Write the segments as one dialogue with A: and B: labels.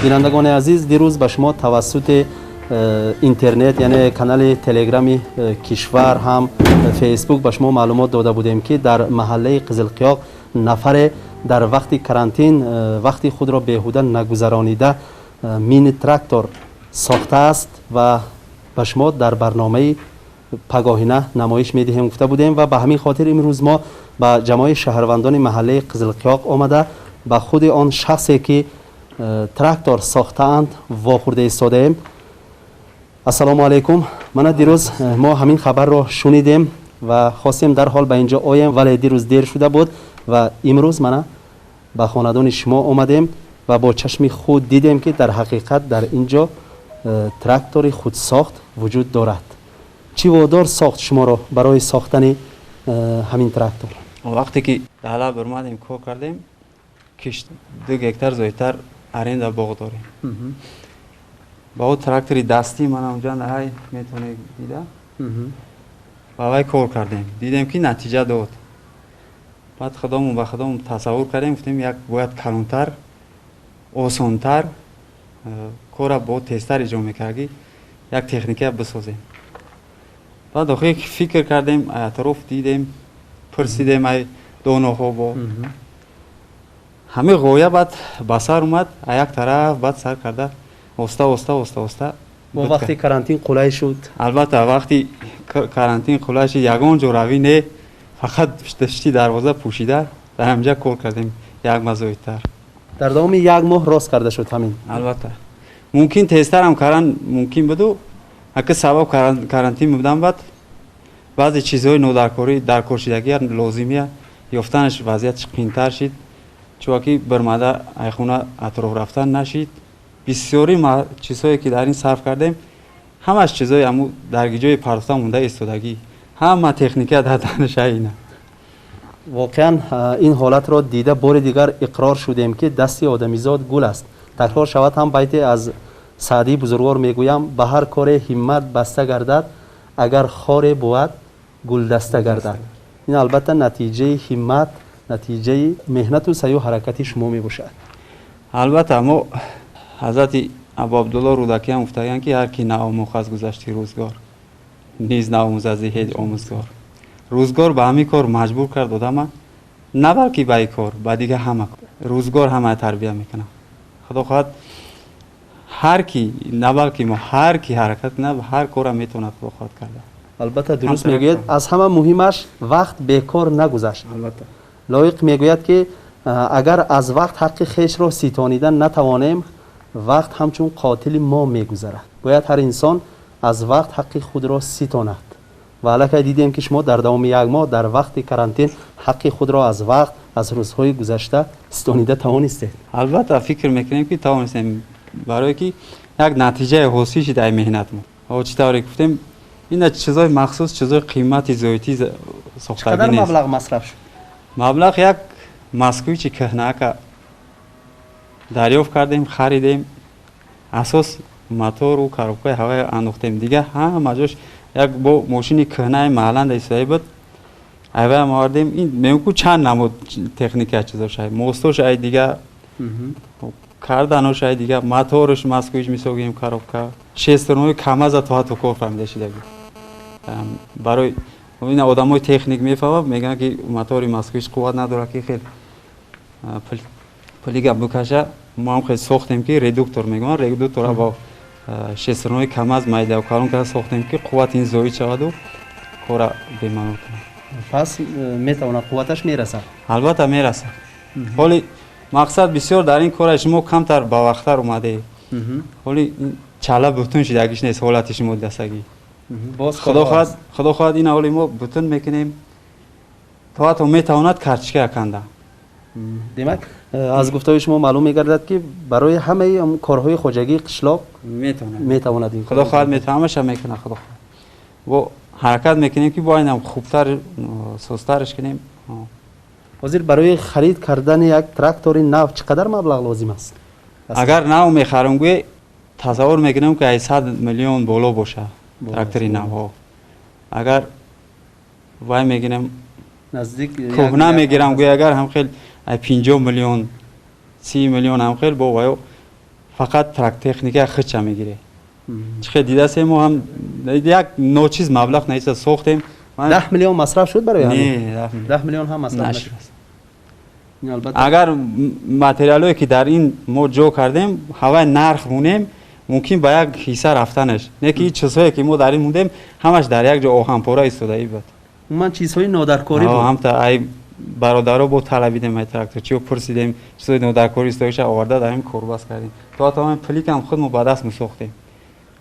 A: Бинандагони азиз, дирӯз ба шумо тавассути интернет, яъне канали Телеграми кишвар ҳам Фейсбук ба шумо маълумот дода будем, ки дар маҳаллаи Қизилқиёқ нафаре дар вақти карантин вақти худро беҳуда нагузаронида, мини трактор сохтааст ва ба шумо дар барномаи пагоҳина намоиш медиҳем, гуфта будем. Ва ба ҳамин хотир имрӯз мо ба ҷамоаи шаҳрвандони маҳаллаи Қизилқиёқ омада, ба худи он шахсе, ки трактор сохтаанд, вохӯрда истодаем. Ассалому алайкум! Мана, дирӯз мо ҳамин хабарро шунидем ва хостем дарҳол ба инҷо оем, вале дирӯз дер шуда буд ва имрӯз мана ба хонадони шумо омадем ва бо чашми худ дидем, ки дар ҳақиқат дар ин ҷо трактори худсохт вуҷуд дорад. Чӣ водор сохт шуморо барои сохтани ҳамин трактор?
B: Вақте ки даҳла баромадем, кор кардем, кишт 2 гектар зоидтар аренда боғ дорем. Ба о трактори дастӣ мана унҷа ҳай метавонед дида, ба вай кор кардем, дидем, ки натиҷа дод. Баъд худомон ба худомон тасаввур кардем, гуфтем, як бояд калонтар, осонтар, кора бо тезтар иҷро мекардагӣ як техника бисозем. Баъд охир фикр кардем, атроф дидем, пурсидем ай доноҳо, бо ҳамин ғоя баъд ба сар омад. А як тараф баъд сар карда, оста оста, оста оста.
A: Бо вақти карантин қулай шуд?
B: Албатта, вақти карантин қулай шуд. Ягон ҷо равӣ не, фақат пушти дарвоза пӯшида дар ҳамҷа кор кардем як маҳ зоидтар.
A: Дар давоми як моҳ рост карда шуд ҳамин?
B: Албатта, мумкин тезтарам кардан мумкин буду, ака сабаб карантин будан. Баъд баъзе чизҳои нодаркорӣ даркоршидагия лозимия ёфтанаш вазъиятш қиинтар шид, чунки бирмада айхона атроф рафтан нашид. Бисёри чизҳое, ки дар ин сарф кардем, ҳамаш чизҳои аму дар ҷои партофта монда истодагӣ, ҳама техника дар данаша ина.
A: Воқеан, ин ҳолатро дида, бори дигар иқрор шудем, ки дасти одамизод гул аст. Такрор шавад ҳам, байте аз Саъдии бузургвор мегӯям: «Ба ҳар коре ҳиммат баста гардад, агар хоре бувад, гулдаста гардад». Ин албатта натиҷаи ҳиммат, натиҷаи меҳнату саъю ҳаракати шумо мебошад.
B: Албатта, мо ҳазрати Абу Абдулло Рӯдакиам гуфтаганд, ки ҳар ки наомӯхт аз гузашти рӯзгор, низ наомӯзад зи ҳеҷ омӯзгор. Рӯзгор ба ҳамин кор маҷбур кард одама, на балки ба ин кор, ба дига ҳама. Рӯзгор ҳама тарбия мекунад. Худо хоҳад, ҳар ки, на балки мо, ҳар ки ҳаракат кунад, ҳар кора метавонад, худо хоҳад, карда.
A: Албатта, дуруст мегӯяд. Аз ҳама муҳимаш, вақт бекор нагузашт.
B: Албатта.
A: Лоиқ мегӯяд, ки агар аз вақт ҳаққи хешро ситонида натавонем, вақт ҳамчун қотили мо мегузарад. Бояд ҳар инсон аз вақт ҳаққи худро ситонад. Ва аллакай дидем, ки шумо дар давоми як моҳ дар вақти карантин ҳаққи худро аз вақт, аз рӯзҳои гузашта ситонида тавонистед.
B: Албатта, фикр мекунем, ки тавонистем, барое ки як натиҷаи ҳосил шид ай меҳнатмо. Чӣ тавре гуфтем, ина чизои махсус, чизои қимати зоитӣ сохтагӣ нест.
A: Маблағ масраф шуд?
B: Маблағ як Москвичи кӯҳнаака дарёфт кардем, харидем. Асос мотору коробкаи ҳаваи андохтем, дига ҳама ҷош як бо мошини кӯҳнаи маҳалланда истода буд, айваям овардем. Ин мемку чанд намуд техника чизош, ай мостош, ай дига карданош, ай дига моторш Москвич мисогем, коробка, шестернои КамАЗа то ҳатто кор фаҳмида шидаги. Барои ина одамои техник мефаҳмад, мегӯянд, ки мотори Москвич қувват надорад, ки хел пулига букаша. Мо ҳам хел сохтем, ки редуктор мегӯянд, редуктора бо шестернои КамАЗ майдау калон карда сохтем, ки қуввати ин зоид шаваду кора бемаъно кунад.
A: Пас метавонад, қувваташ мерасад?
B: Албатта, мерасад. Ҳоли мақсад бисёр дар ин кора шумо камтар бавақттар омадед. Ҳоли чала бутун шидагиш нест, ҳолати шумо дастагӣ. Худо хоҳад, ин ҳоли мо бутун мекунем, то ҳатто метавонад картишка канда.
A: Демак, аз гуфтаҳои шумо маълум мегардад, ки барои ҳамаи корҳои хоҷагии қишлоқ метавонад.
B: Худо хоҳад, ҳамаша мекунад. Худо хоҳад, бо ҳаракат мекунем, ки бо инам хубтар, созтараш кунем.
A: Ҳозир барои харид кардани як трактори нав чӣ қадар маблағ лозим аст?
B: Агар нав мехарам гӯе, тасаввур мекунем, ки ай 100 миллион боло боша трактори навҳо. Агар вай мегирем, кӯҳна мегирам гӯе, агар ҳам хел ай 50 миллион, 30 миллион ҳам хел бо ваё. Фақат трактехника худша мегире. Чӣ дидасе мо ҳам як ночиз маблағ наиста сохтем.
A: 10 миллион масраф шуд барои
B: ҳамин? Не,
A: 10 миллион ҳам масраф нашуд.
B: Агар материалое ки дар ин мо ҷо кардем, ҳавай нарх монем, мумкин ба як ҳисса рафтанаш. Не ки чизҳое ки мо дар ин мондем, ҳамаш дар як ҷо оҳанпора истодаӣ буд.
A: Умуман чизҳои нодаркорӣ буд.
B: Ҳамта ай бародаро бо талабидем ай тракторчиё пурсидем, чизҳои нодаркорӣ истоиша оварда дар ин корбаст кардем. То ҳатто ҳамин пликам худ мо ба даст месохтем.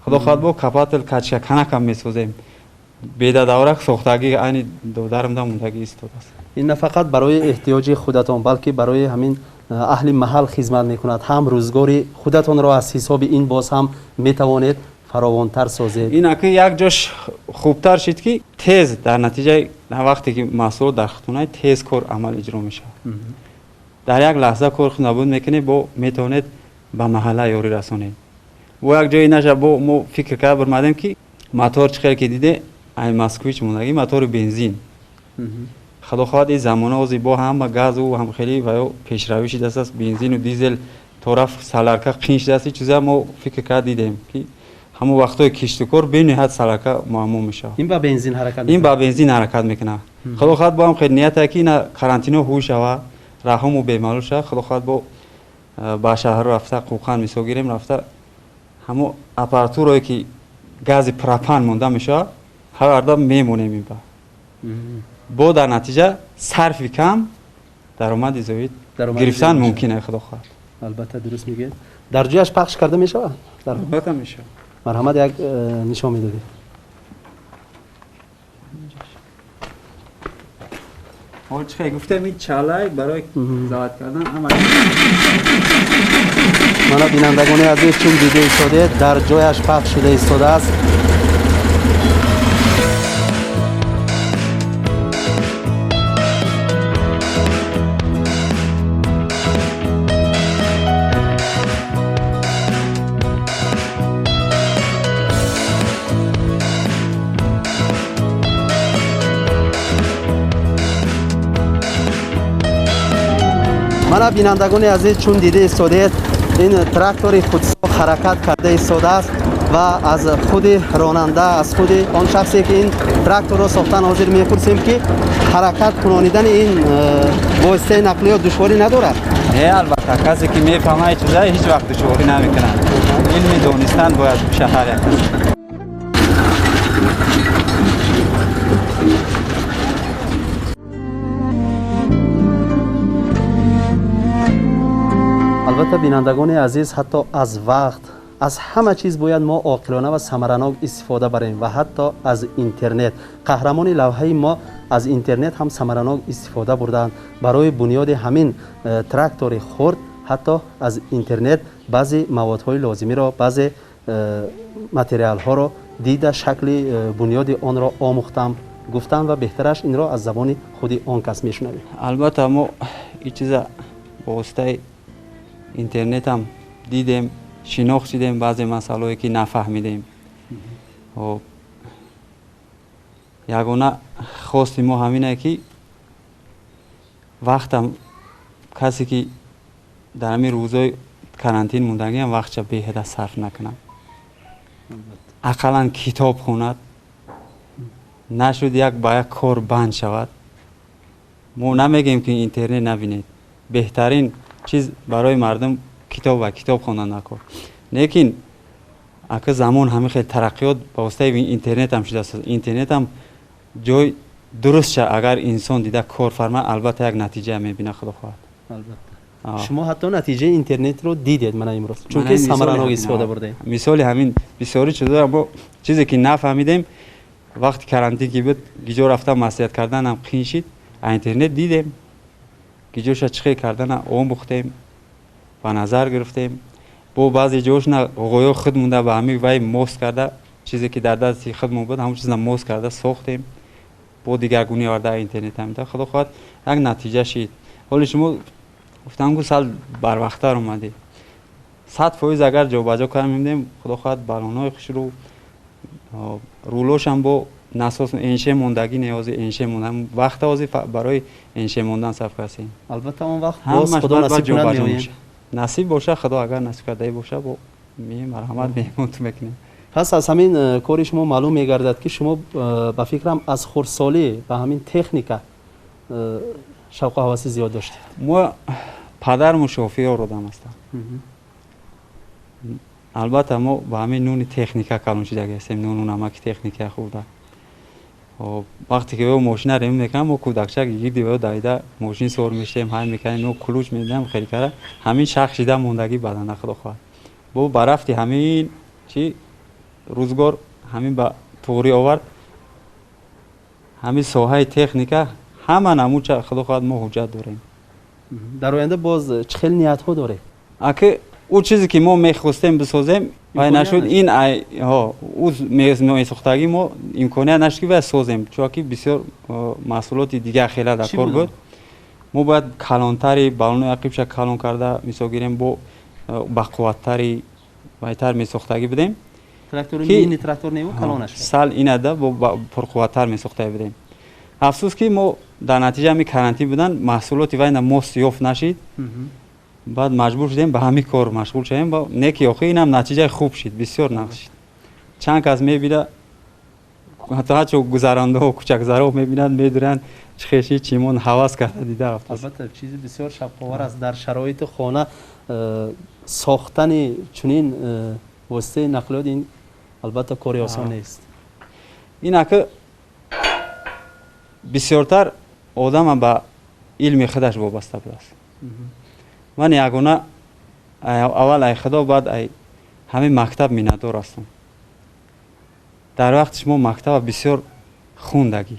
B: Худо хоҳад бо капател качкаканакам месозем. Бедадаврак сохтагӣ айни додарам да мондагӣ истодааст.
A: Ин на фақат барои эҳтиёҷи худатон, балки барои ҳамин аҳли маҳал хизмат мекунад. Ҳам рӯзгори худатонро аз ҳисоби ин боз ҳам метавонед фаровонтар созед.
B: Ин аки як ҷош хубтар шид ки тез дар натиҷаи вақте ки маҳсулот дар хутунай тез кор амал иҷро мешавад. Дар як лаҳза кор худ набуд мекунед, бо метавонед ба маҳалла ёрӣ расонед. Бо як ҷои наша бо мо фикр карда бурмадем ки мотор чӣ хел ки диде ай Москвич мондагӣ мотори бензин. Худо хоҳад ин замона ҳозир бо ҳама газу ҳам хеле ва ё пешравӣ шудааст, бензину дизел то рафт саларка қин шудааст. Ин чиза мо фикр карда дидем ки ҳамон вақтҳои киштукор бениҳоят саларка муаммо мешавад.
A: Ин ба бензин ҳаракат
B: мекунад? Ин ба бензин ҳаракат мекунад. Худо хоҳад бо ҳам хеле ният ки ина карантино ҳуй шавад, раҳому бемалул шавад. Худо хоҳад бо ба шаҳрҳо рафта Қӯқанд мисол гирем, рафта ҳамон аппаратурое ки гази пропан монда мешавад, ҳар мемонем ин ба. Бо дар натиҷа сарфи кам даромади зоид гирифтан мумкин аст, худо хоҳад.
A: Албатта дуруст мегӯед. Дар ҷояш пахш карда мешавад?
B: Албатта мешавад.
A: Марҳамат, як нишон медодед.
B: Ҳол чӣ хел гуфтем, ин чалай барои завод кардан ҳама.
A: Мана бинандагони азиз, чун дида истодед, дар ҷояш пахш шуда истодааст. Мана бинандагони азиз, чун дида истодед, ин трактори худсох ҳаракат карда истодааст ва аз худи ронанда, аз худи он шахсе ки ин тракторро сохтан ҳозир мепурсем ки ҳаракат кунонидани ин воситаи нақлиёт душворӣ надорад?
B: Не, албатта касе ки мефаҳмад чиза ҳеҷ вақт душворӣ намекунад. Илми донистан бояд бошад ҳар як кас.
A: Албатта бинандагони азиз, ҳатто аз вақт, аз ҳама чиз бояд мо оқилона ва самаранок истифода барем ва ҳатто аз интернет. Қаҳрамони лавҳаи мо аз интернет ҳам самаранок истифода бурданд. Барои бунёди ҳамин трактори хурд ҳатто аз интернет баъзе маводҳои лозимиро, баъзе материалҳоро дида, шакли бунёди онро омӯхтам, гуфтам ва беҳтараш инро аз забони худи он кас мешунавем.
B: Албатта мо ин чиза бо воситаи интернетам дидем, шинохт шидем баъзе масъалаое ки нафаҳмидем. Ягона хости мо ҳамине ки вақтам касе ки дар ҳамин рӯзҳои карантин мондагиам вақтша беҳуда сарф накунад, ақаллан китоб хонад, нашуд як ба як кор банд шавад. Мо намегӯем ки интернет набинед, беҳтарин чиз барои мардум китоб ва китоб хондан накор. Лекин ака замон ҳамин хел тараққиёт ба воситаи интернетам шудааст. Интернетам ҷой дуруст ша, агар инсон дида кор фарма, албатта як натиҷа мебина, худо хоҳад.
A: Албатта. Шумо ҳатто натиҷаи интернетро дидед мана имрӯз, чунки самаранок истифода бурдед.
B: Мисоли ҳамин бисёри чизҳоро мо чизе ки нафаҳмидем, вақти карантин ки буд, гиҷо рафта маслиҳат карданам қин шид, а интернет дидем, гиҷоша чӣ хел кардана омӯхтем, ба назар гирифтем. Бо баъзе ҷош на ғоё худ монда ба ҳамин вай мост карда, чизе ки дар дасти худмон буд, ҳамон чизна мост карда сохтем, бо дигаргунӣ оварда интернет ҳамида. Худо хоҳад як натиҷа шид. Ҳоли шумо гуфтам ку сал барвақттар омадед. 100% агар ҷобаҷо карда мемдем, худо хоҳад балонҳои хушрӯ, рулошам бо насос энше мондагӣ не, ҳозир энше монда, вақта ҳозир барои энше мондан сарф кардем.
A: Албатта он вақт боз худо насиб кунад меоем.
B: Насиб боша, Худо агар насиб кардаи боша, бо марҳамат меҳмон ту мекунем.
A: Пас аз ҳамин кори шумо маълум мегардад, ки шумо, ба фикрам, аз хурдсолӣ ба ҳамин техника шавқу ҳаваси зиёд доштед.
B: Мо падарму шофиёр одам ҳастам. Албатта, мо ба ҳамин нуни техника калон шидаги ҳастем, нуну намаки техника хӯрда. Вақте ки ё мошина ремонт мекунам, мо кӯдакчак гирди ё давида мошин савор мешудем, ҳай мекардем, ё ключ медидам, хеле кара ҳамин шахс шида мондагӣ бадана, Худо хоҳад. Бо ба рафти ҳамин чи рӯзгор ҳамин ба туғрӣ овард, ҳамин соҳаи техника ҳама намуча, Худо хоҳад, мо ҳуҷҷат дорем.
A: Дар оянда боз чӣ хел ниятҳо доред?
B: Аки ӯ чизе ки мо мехостем бисозем, вай нашуд. Ин ӯ месохтагӣ мо имконият нашуд, ки вай созем, чунки бисёр маҳсулоти дигар хела дар кор буд. Мо бояд калонтари балонои ақибша калон карда, мисол гирем, бо бақувваттари вайтар месохтагӣ будем. Сал инада бо пурқувваттар месохтагӣ будем. Афсӯс, ки мо дар натиҷа ҳами карантин будан маҳсулоти вайна мост ёфт нашид. Баъд маҷбур шудем ба ҳамин кор машғул шавем. Не ки охи инам натиҷаи хуб шид, бисёр нағз шид. Чанд кас мебида, ҳатто ҳарчо гузарандаҳо, кӯчакзаро мебинанд, медуранд, чӣ хеши чимон ҳавас карда дида рафт.
A: Албатта, чизи бисёр шавқовар аст. Дар шароити хона сохтани чунин воситаи нақлиёт, ин албатта кори осон нест.
B: Ин ака бисёртар одама ба илми худаш вобаста будааст. Ман ягона аввал ай Худо, баъд ай ҳамин мактаб миннатдор ҳастам. Дар вақти шумо мактаба бисёр хундагӣ.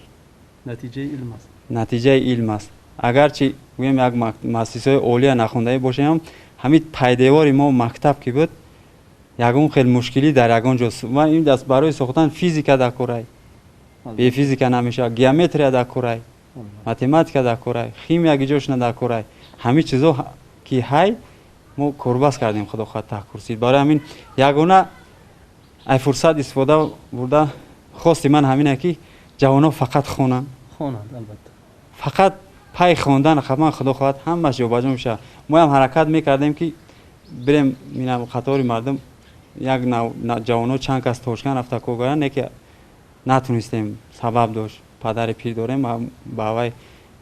A: Натиҷаи илм аст.
B: Натиҷаи илм аст. Агарчи гӯем, як муассисаҳои олия нахондаӣ бошем, ҳамин пайдевори мо мактаб ки буд, ягон хел мушкилӣ дар ягон ҷо ман ин даст барои сохтан физика дар корай, бе физика намешавад, геометрия дар корай, математика дар корай, химия гиҷошна дар корай. Ҳамин чизо ки ҳай мо корбаст кардем, Худо хоҳад, таҳкурсид. Барои ҳамин ягона ай фурсат истифода бурда, хости ман ҳамине, ки ҷавонҳо фақат хонанд.
A: Хонанд, албатта.
B: Фақат пай хондан хатман, Худо хоҳад, ҳамаш ҷобаҷо мешавад. Моям ҳаракат мекардем, ки бирем минам қатори мардум, як ҷавонҳо чанд кас Тошканд рафта кор карданд, не ки натунистем. Сабаб дошт, падари пир дорем, ба вай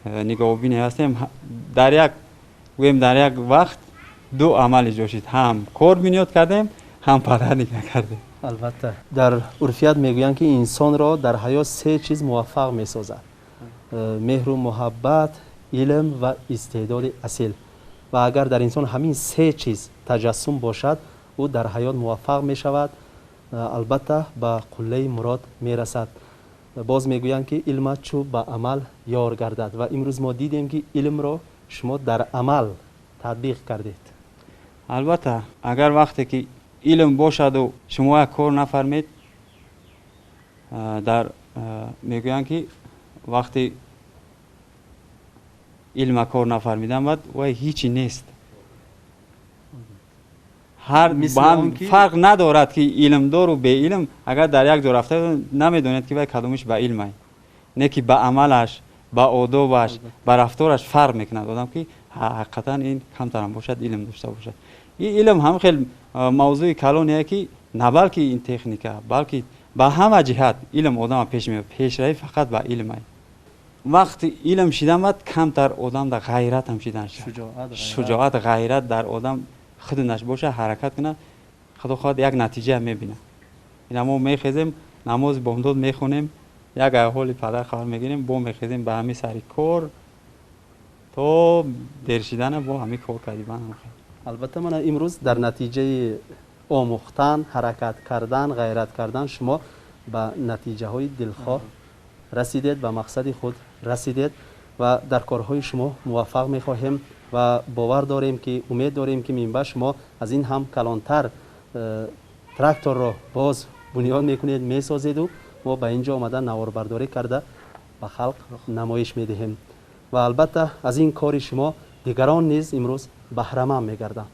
B: нигоҳубине ҳастем. Дар як гӯем, дар як вақт ду амал иҷро шид: ҳам кор бунёд кардем, ҳам падар нигоҳ кардем.
A: Албатта, дар урфият мегӯянд, ки инсонро дар ҳаёт се чиз муваффақ месозад: меҳру муҳаббат, илм ва истеъдоди асил. Ва агар дар инсон ҳамин се чиз таҷассум бошад, ӯ дар ҳаёт муваффақ мешавад, албатта ба қуллаи мурод мерасад. Боз мегӯянд, ки илмат чӯ ба амал ёр гардад, ва имрӯз мо дидем, ки илмро шумо дар амал татбиқ кардед.
B: Албатта, агар вақте ки илм бошаду шумо як кор нафармед, дар мегӯянд, ки вақте илма кор нафармидан, баъд вай ҳичи нест. Ҳар фарқ надорад, ки илмдору беилм агар дар як ҷо рафта, намедонед, ки вай кадомиш ба илмай, не ки ба амалаш, ба одобаш, ба рафтораш фарқ мекунад одам, ки ҳақиқатан ин камтарам бошад, илм дошта бошад. Ин илм ҳам хел мавзӯи калоне, ки на балки ин техника, балки ба ҳама ҷиҳат илм одама пеш мебарад. Пешравӣ фақат ба илмай. Вақти илм шидан, баъд камтар одам дар ғайратам шидан, шуҷоат, ғайрат дар одам худунаш боша, ҳаракат кунад, Худо хоҳад, як натиҷа мебинад. Ина мо мехезем, намози бомдод мехонем, як аҳволи падар хабар мегирем, бо мехезем ба ҳамин сари кор то дер шидана, бо ҳамин кор кардибан.
A: Албатта, мана имрӯз дар натиҷаи омӯхтан, ҳаракат кардан, ғайрат кардан шумо ба натиҷаҳои дилхоҳ расидед, ба мақсади худ расидед ва дар корҳои шумо муваффақ мехоҳем ва бовар дорем, ки умед дорем, ки минбаъд шумо аз ин ҳам калонтар тракторро боз бунёд мекунед, месозеду мо ба ин ҷо омада наворбардорӣ карда ба халқ намоиш медиҳем. Ва албатта, аз ин кори шумо дигарон низ имрӯз баҳраманд мегарданд,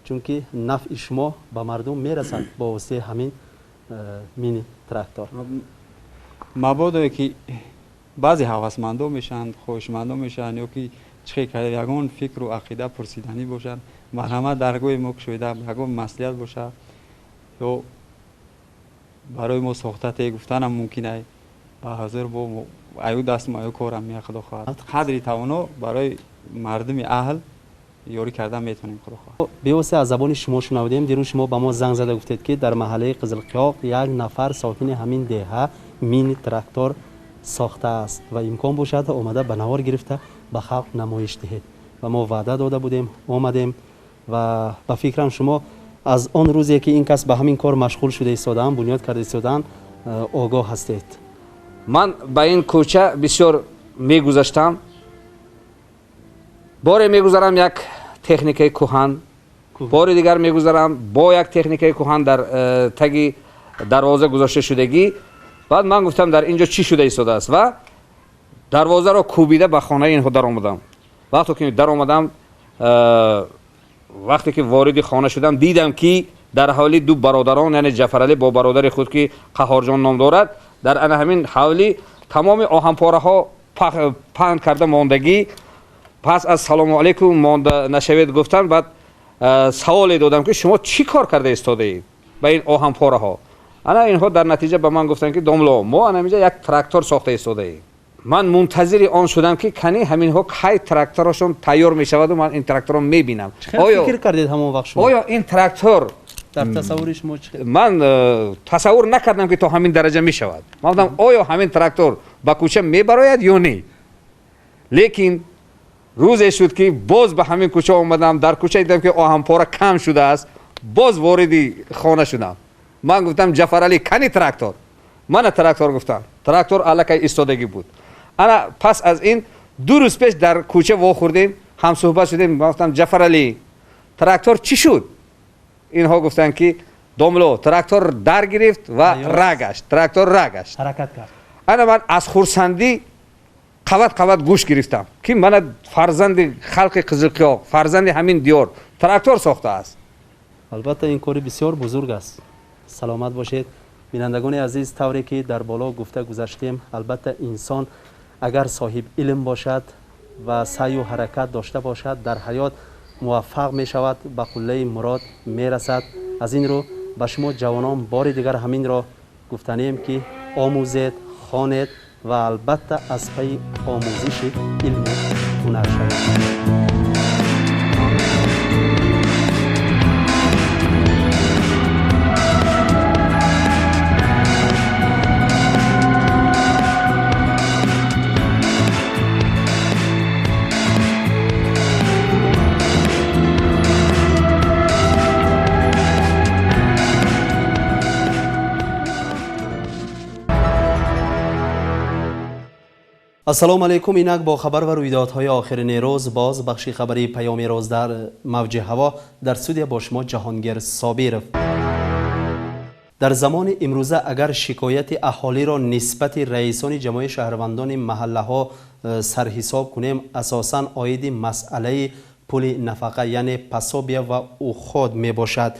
A: чунки нафъи шумо ба мардум мерасад бо воситаи ҳамин мини трактор.
B: Мабодое ки баъзе ҳавасмандо мешаванд, хоҳишмандо мешаванд ё ки чӣ карда ягон фикру ақида пурсиданӣ бошад, марҳамат даргоҳи мо кушоида, ягон маслиҳат бошад ё барои мо сохтате гуфтанам мумкин ай. Ба ҳозир бо аю дастм аю корам мея, худо хоҳад. Қадри тавоно барои мардуми аҳл ёрӣ кардан метавонем, худо хоҳад.
A: Бевосита аз забони шумо шунавдем, дирӯз шумо ба мо занг зада гуфтед, ки дар маҳаллаи Қизилқиёқ як нафар сокини ҳамин деҳа мини трактор сохтааст ва имкон бошад омада ба навор гирифта ба халқ намоиш диҳед. Ва мо ваъда дода будем, омадем ва ба фикрам шумо аз он рӯзе ки ин кас ба ҳамин кор машғул шуда истодаанд, бунёд карда истодаанд, огоҳ ҳастед.
C: Ман ба ин кӯча бисёр мегузаштам. Боре мегузарам як техникаи кӯҳан, бори дигар мегузарам бо як техникаи кӯҳан дар таги дарвоза гузошта шудагӣ. Баъд ман гуфтам, дар ин ҷо чӣ шуда истодааст, ва дарвозаро кӯбида ба хонаи инҳо даромадам. Вақте ки даромадам, вақте ки вориди хона шудам, дидам ки дар ҳавли ду бародарон, яъне Ҷафаралӣ бо бародари худ ки Қаҳорҷон ном дорад, дар ана ҳамин ҳавли тамоми оҳанпораҳо паҳн карда мондагӣ. Пас аз салому алайкум монда нашавед гуфтан, баъд саволе додам ки шумо чӣ кор карда истодаед ба ин оҳанпораҳо? Ана инҳо дар натиҷа ба ман гуфтанд ки домло, мо ана ҳаминҷа як трактор сохта истодаем. Ман мунтазири он шудам ки кани ҳаминҳо кай тракторашон тайёр мешаваду ман ин тракторро мебинам.
A: Фикр кардед ҳамон вақт шумо?
C: Оё ин трактор
A: дар тасаввури шумо чӣ?
C: Ман тасаввур накардам ки то ҳамин дараҷа мешавад. Ман гуфтам, оё ҳамин трактор ба кӯча мебарояд ё не? Лекин рӯзе шуд ки боз ба ҳамин кӯча омадам, дар кӯча дидам ки оҳанпора кам шудааст, боз вориди хона шудам. Ман гуфтам, Ҷафаралӣ, кани трактор? Мана трактор, гуфтам. Трактор аллакай истодагӣ буд. Ана пас аз ин 2 рӯз пеш дар кӯча вохӯрдем, ҳамсӯҳбат шудем. Ман гуфтам, Ҷафаралӣ, трактор чӣ шуд? Инҳо гуфтанд ки домло, трактор дар гирифт ва ра гашт, трактор ра гашт,
A: ҳаракат кард.
C: Ана ман аз хурсандӣ қават қават гӯш гирифтам ки мана фарзанди халқи Қизилқиёқ, фарзанди ҳамин диёр трактор сохтааст.
A: Албатта ин кори бисёр бузург аст. Саломат бошед. Бинандагони азиз, тавре ки дар боло гуфта гузаштем, албатта инсон агар соҳиб илм бошад ва саъю ҳаракат дошта бошад, дар ҳаёт муваффақ мешавад, ба қуллаи мурод мерасад. Аз ин рӯ ба шумо ҷавонон бори дигар ҳаминро гуфтанем ки омӯзед, хонед ва албатта аз пайи омӯзиши илму ҳунар шавед. Ассалому алайкум. Инак бо хабар ва рӯйдодҳои охирини рӯз боз бахши хабарии Паёми рӯз дар мавҷи ҳаво. Дар студия бо шумо Ҷаҳонгир Собиров. Дар замони имрӯза агар шикояти аҳолиро нисбати раисони ҷамъияти шаҳрвандони маҳаллаҳо сарҳисоб кунем, асосан оиди масъалаи пули нафақа, яъне пособия ва уход мебошад.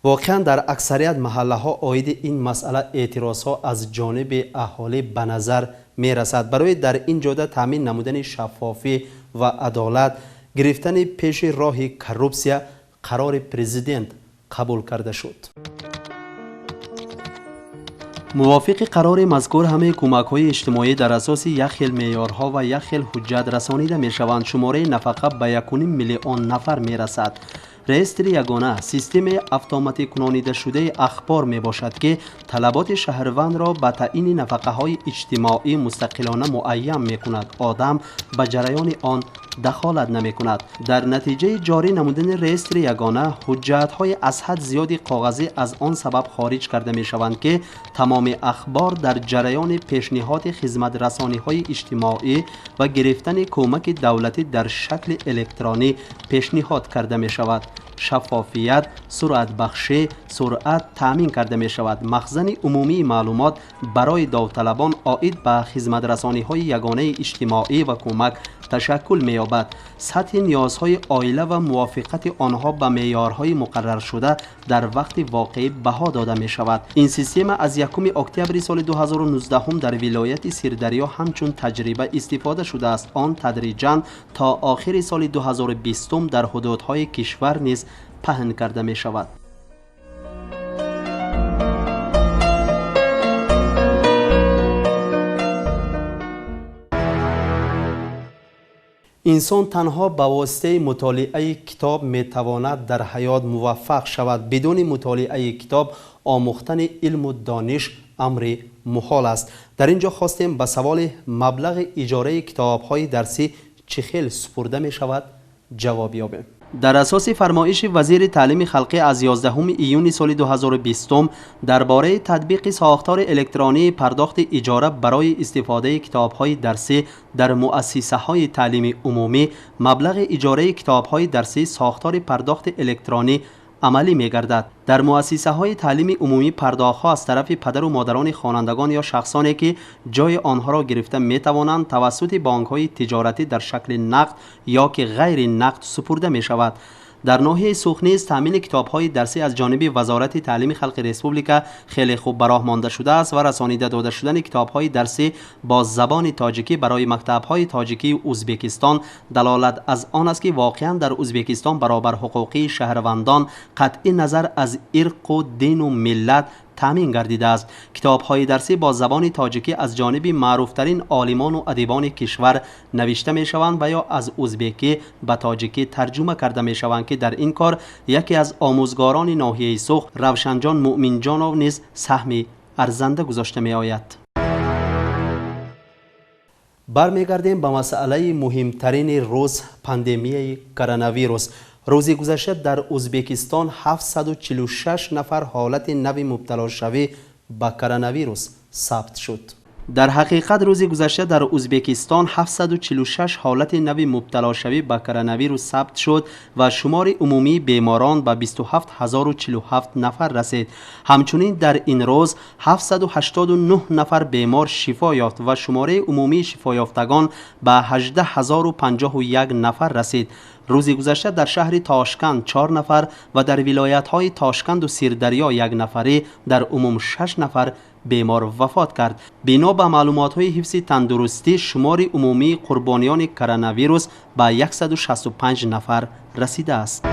A: Воқеан дар аксарият маҳаллаҳо оиди ин масъала эътирозҳо аз ҷониби аҳолӣ ба назар мерасад. Барои дар ин ҷода таъмин намудани шаффофӣ ва адолат, гирифтани пеши роҳи коррупсия қарори президент қабул карда шуд. Мувофиқи қарори мазкур ҳамаи кӯмакҳои иҷтимоӣ дар асоси як хел меъёрҳо ва як хел ҳуҷҷат расонида мешаванд. Шумораи нафақа ба 1,5 миллион нафар мерасад. Реестри ягона системаи автоматикунонидашудаи ахбор мебошад, ки талаботи шаҳрвандро ба таъини нафақаҳои иҷтимоӣ мустақилона муайян мекунад. Одам ба ҷараёни он дахолат намекунад. Дар натиҷаи ҷорӣ намудани реестри ягона ҳуҷҷатҳои аз ҳад зиёди коғазӣ аз он сабаб хориҷ карда мешаванд, ки тамоми ахбор дар ҷараёни пешниҳоди хизматрасониҳои иҷтимоӣ ва гирифтани кӯмаки давлатӣ дар шакли электронӣ пешниҳод карда мешавад. Шаффофият, суръатбахшӣ, суръат таъмин карда мешавад. Махзани умумии маълумот барои довталабон оид ба хизматрасониҳои ягонаи иҷтимоӣ ва кӯмак ташаккул меёбад. Сатҳи ниёзҳои оила ва мувофиқати онҳо ба меъёрҳои муқарраршуда дар вақти воқеӣ баҳо дода мешавад. Ин система аз 1 октябри соли 2019 дар вилояти Сирдарё ҳамчун таҷриба истифода шудааст. Он тадриҷан то охири соли 2020 дар ҳудудҳои кишвар низ паҳн карда мешавад. Инсон танҳо ба воситаи мутолиаи китоб метавонад дар ҳаёт муваффақ шавад. Бидуни мутолиаи китоб омӯхтани илму дониш амри муҳол аст. Дар ин ҷо хостем ба саволи маблағи иҷораи китобҳои дарсӣ чӣ хел супурда мешавад ҷавоб ёбем. Дар асоси фармоиши вазири таълими халқӣ аз 11 июни соли 2020 дар бораи татбиқи сохтори электронии пардохти иҷора барои истифодаи китобҳои дарсӣ дар муассисаҳои таълими умумӣ, маблағи иҷораи китобҳои дарсӣ сохтори пардохти электронӣ амалӣ мегардад. Дар муассисаҳои таълими умумӣ пардохтҳо аз тарафи падару модарони хонандагон ё шахсоне ки ҷои онҳоро гирифта метавонанд, тавассути бонкҳои тиҷоратӣ дар шакли нақд ё ки ғайри нақд супурда мешавад. Дар ноҳияи Суғд низ таъмини китобҳои дарсӣ аз ҷониби Вазорати таълими халқи республика хеле хуб ба роҳ монда шудааст ва расонида дода шудани китобҳои дарсӣ бо забони тоҷикӣ барои мактабҳои тоҷикии Ӯзбекистон далолат аз он аст, ки воқеан дар Ӯзбекистон баробарҳуқуқии шаҳрвандон қатъи назар аз ирқу дину миллат таъмин гардидааст. Китобҳои дарсӣ бо забони тоҷикӣ аз ҷониби маъруфтарин олимону адибони кишвар навишта мешаванд ва ё аз ӯзбекӣ ба тоҷикӣ тарҷума карда мешаванд, ки дар ин кор яке аз омӯзгорони ноҳияи Суғд Равшанҷон Муъминҷонов низ саҳми арзанда гузошта меояд. Бармегардем ба масъалаи муҳимтарини рӯз, пандемияи коронавирус. Рӯзи гузашта дар Ӯзбекистон 746 нафар ҳолати нави мубталошавӣ ба коронавирус сабт шуд. Дар ҳақиқат, рӯзи гузашта дар Ӯзбекистон 746 ҳолати нави мубталошавӣ ба коронавирус сабт шуд ва шумори умумии беморон ба 27 047 нафар расид. Ҳамчунин дар ин рӯз 789 нафар бемор шифо ёфт ва шумораи умумии шифоёфтагон ба 18 051 нафар расид. Рӯзи гузашта дар шаҳри Тошканд чор нафар ва дар вилоятҳои Тошканду Сирдарё як нафарӣ, дар умум шаш нафар бемор вафот кард. Бино ба маълумотҳои ҳифзи тандурустӣ, шумори умумии қурбониёни коронавирус ба 165 нафар расидааст.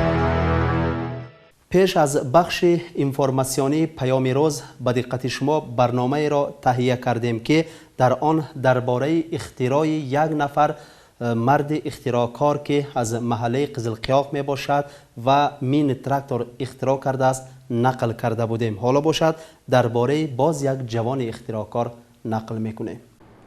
A: Пеш аз бахши информатсионии Паёми рӯз ба диққати шумо барномаеро таҳия кардем, ки дар он дар бораи ихтирои як нафар марди ихтироъкор, ки аз маҳаллаи Қизилқиёқ мебошад ва мини трактор ихтироъ кардааст, нақл карда будем. Ҳоло бошад, дар бораи боз як ҷавони ихтироъкор нақл мекунем.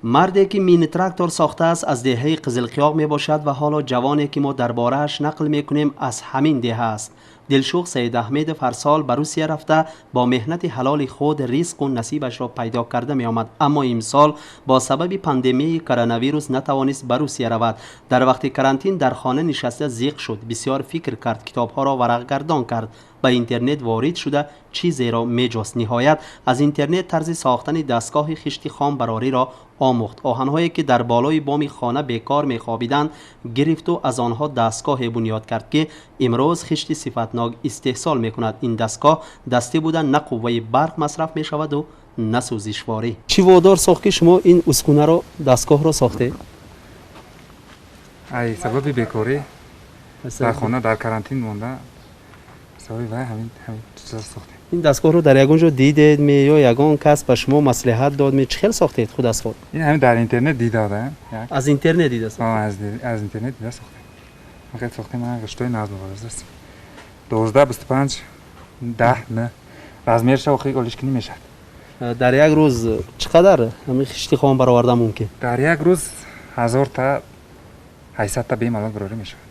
A: Марде ки мини трактор сохтааст, аз деҳаи Қизилқиёқ мебошад ва ҳоло ҷавоне ки мо дар борааш нақл мекунем, аз ҳамин деҳа аст. Дилшух Саидаҳмедов ҳар сол ба Русия рафта, бо меҳнати ҳалоли худ ризқу насибашро пайдо карда меомад, аммо имсол бо сабаби пандемияи коронавирус натавонист ба Русия равад. Дар вақти карантин дар хона нишаста зиқ шуд, бисёр фикр кард, китобҳоро варақгардон кард, ба интернет ворид шуда чизеро меҷост. Ниҳоят, аз интернет тарзи сохтани дастгоҳи хишти хом барориро омӯхт. Оҳанҳое ки дар болои боми хона бекор мехобиданд, гирифту аз онҳо дастгоҳе бунёд кард, ки имрӯз хишти сифатнок истеҳсол мекунад. Ин дастгоҳ дастӣ буда, на қувваи барқ масраф мешаваду на сӯзишворӣ. Чӣ водор сохт, ки шумо ин ускунаро, дастгоҳро сохтед?
D: Ай сабаби бекорӣ, дар хона дар карантин монда, сабаби вай ҳамин чиза сохтем.
A: Ин дастгоҳро дар ягон ҷо дидед ме ё ягон кас ба шумо маслиҳат дод ме? Чӣ хел сохтед худ аз худ?
D: Ин ҳамин дар интернет дида.
A: Аз интернет дида?
D: Аз интернет дида сохтем. Хел сохтем. Ғиштои назмовардаст, 12, 25, 10 н размерша охи олишкинӣ мешавад.
A: Дар як рӯз чӣ қадар ҳамин хишти хом бароварда мумкин?
D: Дар як рӯз 1000 та, 800 та бемалол барорӣ мешавад.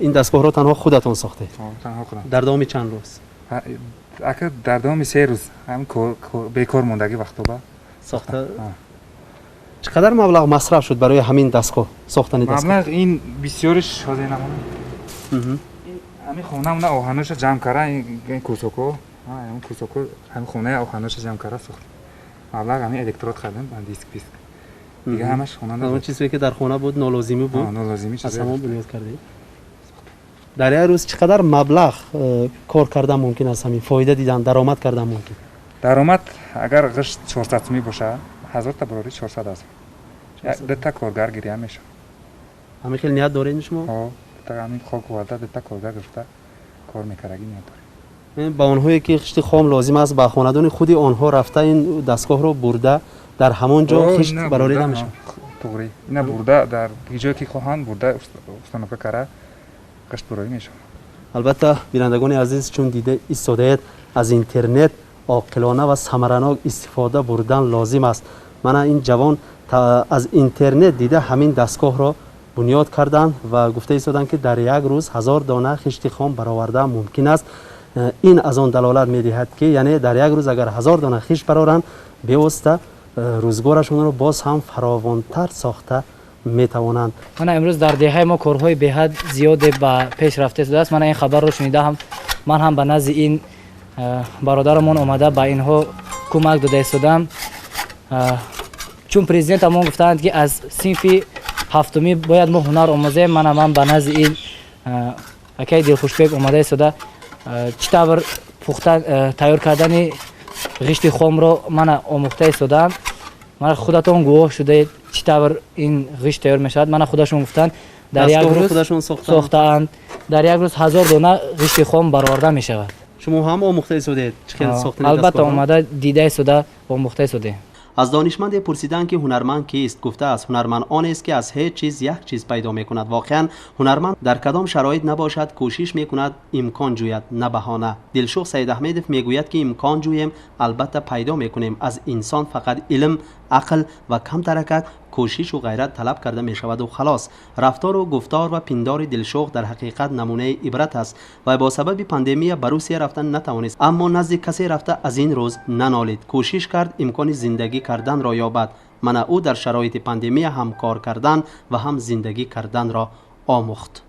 A: Ин дастгоҳро танҳо худатон сохтед?
D: Танҳо худам.
A: Дар давоми чанд рӯз?
D: Ака, дар давоми 3 рӯз, ҳамин бекор мондагӣ вақтоба.
A: Сохта. Чӣ қадар маблағ масраф шуд барои ҳамин дастгоҳ, сохтани дастгоҳ?
D: Маблағ ин бисёриш ҳозир намонам. Ҳамин хона оҳаноша ҷамъ кара, ин кусоко, ҳамин кусоко, ҳамин хонаи оҳаноша ҷамъ кара сохт. Маблағ ҳамин электрод хардем, диск писк. Дига ҳамаш хона.
A: Он чизе ки дар хона буд, нолозимӣ буд.
D: Нолозимӣ.
A: Аз ҳамон бунёд кардед. Дар як рӯз чӣ қадар маблағ кор кардан мумкин аст, ҳамин фоида дидан, даромад кардан мумкин?
D: Даромад, агар ғишт 400 сумӣ боша, 1000 та барори, 400 000. Дута коргар гиря мешавад.
A: Ҳамин хел ният доред шумо?
D: Ҳамин хок оварда, дута коргар гирифта, кор мекардагӣ ният дорем.
A: Ба онҳое ки хишти хом лозим аст, ба хонадони худи онҳо рафта, ин дастгоҳро бурда, дар ҳамон ҷо хишт барорида мешавад.
D: Туғри, ина бурда, дар ҷое ки хоҳанд, бурда, установка кара, ғишт бурорӣ мешавад.
A: Албатта, бинандагони азиз, чун дида истодаед, аз интернет оқилона ва самаранок истифода бурдан лозим аст. Мана ин ҷавон аз интернет дида ҳамин дастгоҳро бунёд карданд ва гуфта истоданд, ки дар як рӯз 1000 дона хишти хом баровардан мумкин аст. Ин аз он далолат медиҳад, ки яъне дар як рӯз агар 1000 дона хишт бароранд, бевосита рӯзгорашонро боз ҳам фаровонтар сохта метавонанд.
E: Мана имрӯз дар деҳаи мо корҳои беҳад зиёде ба пеш рафта истодааст. Мана ин хабарро шунида ҳам ман ҳам ба назди ин бародарамон омада, ба инҳо кӯмак дода истодам, чун президентамон гуфтаанд, ки аз синфи ҳафтумӣ бояд мо ҳунар омӯзем. Мана ман ба назди ин акаи Дилхушбек омада истода, чӣ тавр пухта тайёр кардани ғишти хомро мана омӯхта истодаам. Мана худатон гувоҳ шудаед, чӣ тавр ин ғишт тайёр мешавад. Мана худашон гуфтанд, дар як рӯз сохтаанд, дар як рӯз 1000 дона ғишти хом бароварда мешавад.
A: Шумо ҳам омӯхта истодед чӣ хел сохтани?
E: Албатта, омада, дида истода, омӯхта истодем.
A: Аз донишманде пурсиданд, ки ҳунарманд кист. Гуфтааст: ҳунарманд онест, ки аз ҳеҷ чиз як чиз пайдо мекунад. Воқеан, ҳунарманд дар кадом шароит набошад, кӯшиш мекунад, имкон ҷӯяд, на баҳона. Дилшух Саидаҳмедов мегӯяд, ки имкон ҷӯем, албатта пайдо мекунем. Аз инсон фақат илм, ақл ва камтаракак кӯшишу ғайрат талаб карда мешаваду халос. Рафтору гуфтор ва пиндори Дилшух дар ҳақиқат намунаи ибрат аст. Вай бо сабаби пандемия ба Русия рафтан натавонист, аммо назди касе рафта аз ин рӯз нанолид. Кӯшиш кард, имкони зиндагӣ карданро ёбад. Мана ӯ дар шароити пандемия ҳам кор кардан ва ҳам зиндагӣ карданро омӯхт.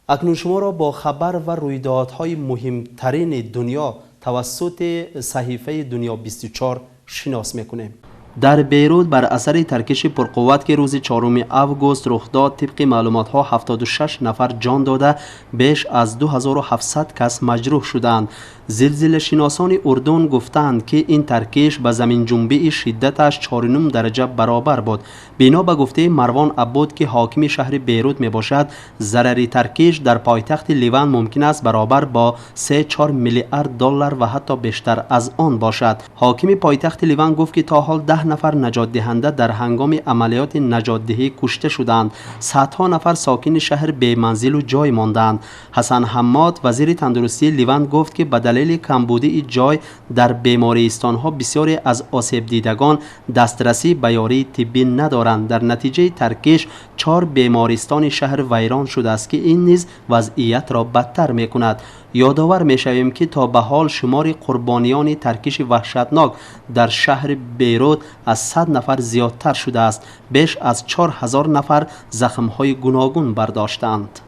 A: Акнун шуморо бо хабар ва рӯйдодҳои муҳимтарини дунё тавассути саҳифаи Дунё 24 шинос мекунем. Дар Бейрут бар асари таркиши пурқувват, ки рӯзи 4 август рух дод, тибқи маълумотҳо 76 нафар ҷон дода, беш аз 2700 кас маҷрӯҳ шудаанд. Зилзилашиносони Урдун гуфтаанд, ки ин таркиш ба заминҷунбии шиддаташ 4,5 дараҷа баробар буд. Бино ба гуфтаи Марвон Аббуд, ки ҳокими шаҳри Бейрут мебошад, зарари таркиш дар пойтахти Ливан мумкин аст баробар бо 3-4 миллиард доллар ва ҳатто бештар аз он бошад. Ҳокими пойтахти Ливан гуфт, ки то ҳол 10 нафар наҷотдиҳанда дар ҳангоми амалиёти наҷотдиҳӣ кушта шудаанд. Садҳо нафар сокини шаҳр беманзилу ҷой мондаанд. Ҳасан Ҳаммод, вазири тандурустии Ливан, гуфт, ки ба далели камбудии ҷой дар бемористонҳо бисёре аз осебдидагон дастрасӣ ба ёрии тиббӣ надоранд. Дар натиҷаи таркиш чор бемористони шаҳр вайрон шудааст, ки ин низ вазъиятро бадтар мекунад. Ёдовар мешавем, ки то ба ҳол шумори қурбониёни таркиши ваҳшатнок дар шаҳри Бейрут аз 100 нафар зиёдтар шудааст. Беш аз 4000 нафар захмҳои гуногун бардоштаанд.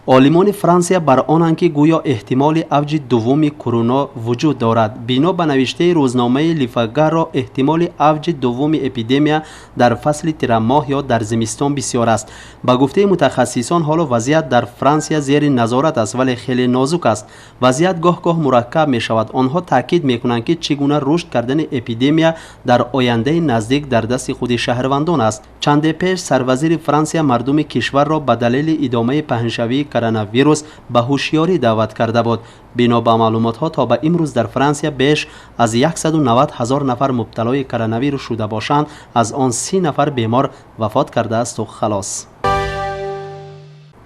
A: Олимони Франсия бар онанд, ки гӯё эҳтимоли авҷи дуввуми куруно вуҷуд дорад. Бино ба навиштаи рӯзномаи Лифагаро, эҳтимоли авҷи дуввуми эпидемия дар фасли тирамоҳ ё дар зимистон бисёр аст. Ба гуфтаи мутахассисон, ҳоло вазъият дар Франсия зери назорат аст, вале хеле нозук аст. Вазъият гоҳ-гоҳ мураккаб мешавад. Онҳо таъкид мекунанд, ки чӣ гуна рушд кардани эпидемия дар ояндаи наздик дар дасти худи шаҳрвандон аст. Чанде пеш сарвазири Франсия мардуми кишварро ба далели идомаи паҳншавии коронавирус ба ҳушёрӣ даъват карда буд. Бино ба маълумотҳо, то ба имрӯз дар Франсия беш аз 190 ҳазор нафар мубталои коронавирус шуда бошанд. Аз он 30 нафар бемор вафот кардаасту халос.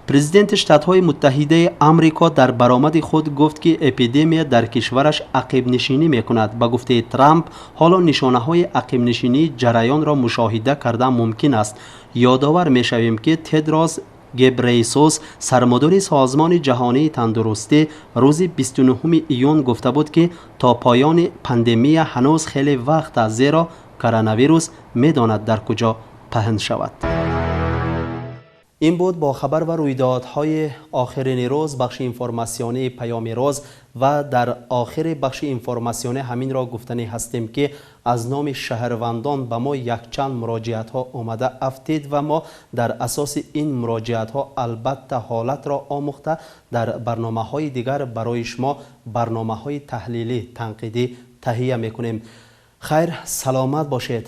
A: Президенти Штатҳои Муттаҳидаи Амрико дар баромади худ гуфт, ки эпидемия дар кишвараш ақибнишинӣ мекунад. Ба гуфтаи Трамп, ҳоло нишонаҳои ақибнишинии ҷараёнро мушоҳида кардан мумкин аст. Ёдовар мешавем, ки Тедрос Гебрейсус, сармудири Созмони Ҷаҳонии Тандурустӣ, рӯзи 29 июн гуфта буд, ки то поёни пандемия ҳанӯз хеле вақт аст, зеро коронавирус медонад, дар куҷо паҳн шавад. Ин буд бо хабар ва рӯйдодҳои охирини рӯз бахши информатсионии Паёми рӯз. Ва дар охири бахши информатсионӣ ҳаминро гуфтанӣ ҳастем, ки аз номи шаҳрвандон ба мо якчанд муроҷиатҳо омада афтид ва мо дар асоси ин муроҷиатҳо албатта ҳолатро омӯхта, дар барномаҳои дигар барои шумо барномаҳои таҳлилӣ, танқидӣ таҳия мекунем. Хайр, саломат бошед.